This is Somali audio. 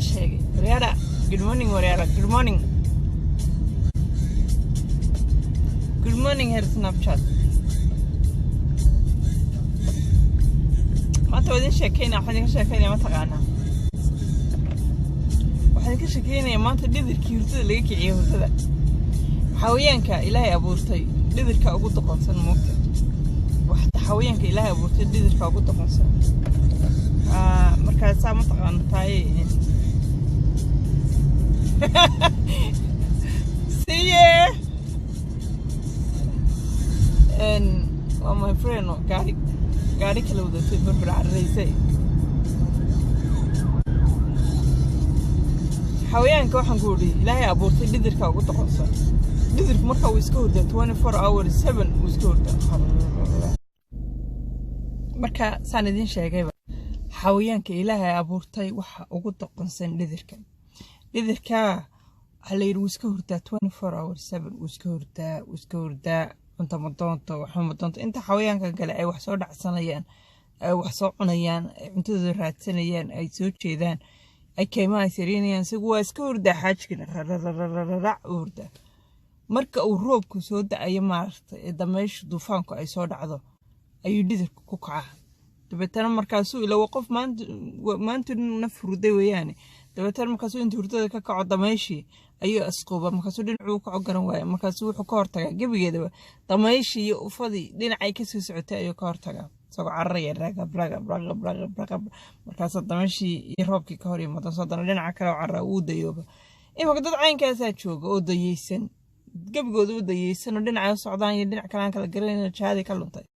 Sheegay waryaara. Good morning, waryaara. Good morning, good morning, heer Snapchat. Maanta waa idin sheekeynaya. Waxaan idinka sheekeynaya, mataqaanaa, waxaan idinka sheekeynaya maanta dhidirkii hurdada laga kiciyey hurdada. Xawayaanka Ilaahay abuurtay dhidirka ugu doqonsan, moogta? Xawayaanka Ilaahay abuurtay dhidirka ugu doqonsan. Markaasaa mataqaana tahay. Siye waa my friend oo gaari gaari kala wadatay, barbar cararaysay. Xawayaanka waxaan ku idhi Ilaahay abuurtay dhidirka ugu doqonsan. Dhidirku marka uu iska hurdaa 24 hours 7 uu iska hurdaa. Marka saan idiin sheegayba, xawayaanka Ilaahay abuurtay waxa ugu doqonsan dhidirka. Dhidirka waxaa la yidhi wuu iska hurdaa 24 hours 7, wuu iska hurdaa, wuu iska hurdaa. Cunto ma doonto, waxba ma doonto. Inta xawayaanka kale ay wax soo dhacsanayaan, ay wax soo cunayaan, ay cuntadooda raadsanayaan, ay soo jeedaan, ay kaymaha sariinayaan, isagu waa iska hurdaa. Xaajkina rararararac u hurdaa. Marka uu roobku soo da-ayo, maaragtay, ee dameyshu duufaanku ay soo dhacdo, ayuu dhidirka ku kacaa. Dabeetana markaasuu ila waa qof maanta maanta naf hurday weeyaane. Dabeetana markaasuu inta hurdada ka kaco, damayshii ayuu asquuba. Markaasuu dhinacuu kaco garan waaya. Markaasuu wuxuu ka hortagaa gebigeedaba damayshii iyo ufadii dhinacay kasoo socotay ayuu ka hortagaa, isagoo cararaya, ragab ragab ragab ragab ragab. Markaasuu damayshii iyo roobkii ka hor yimaado, haddana dhinaca kale u carara, wuu dayooba. Imaka dad caynkaasaa jooga oo dayeysan, gebigooda u dayeysan, oo dhinacay u socdaan iyo dhinac kale aan kala garanayno, jahadii ka luntay.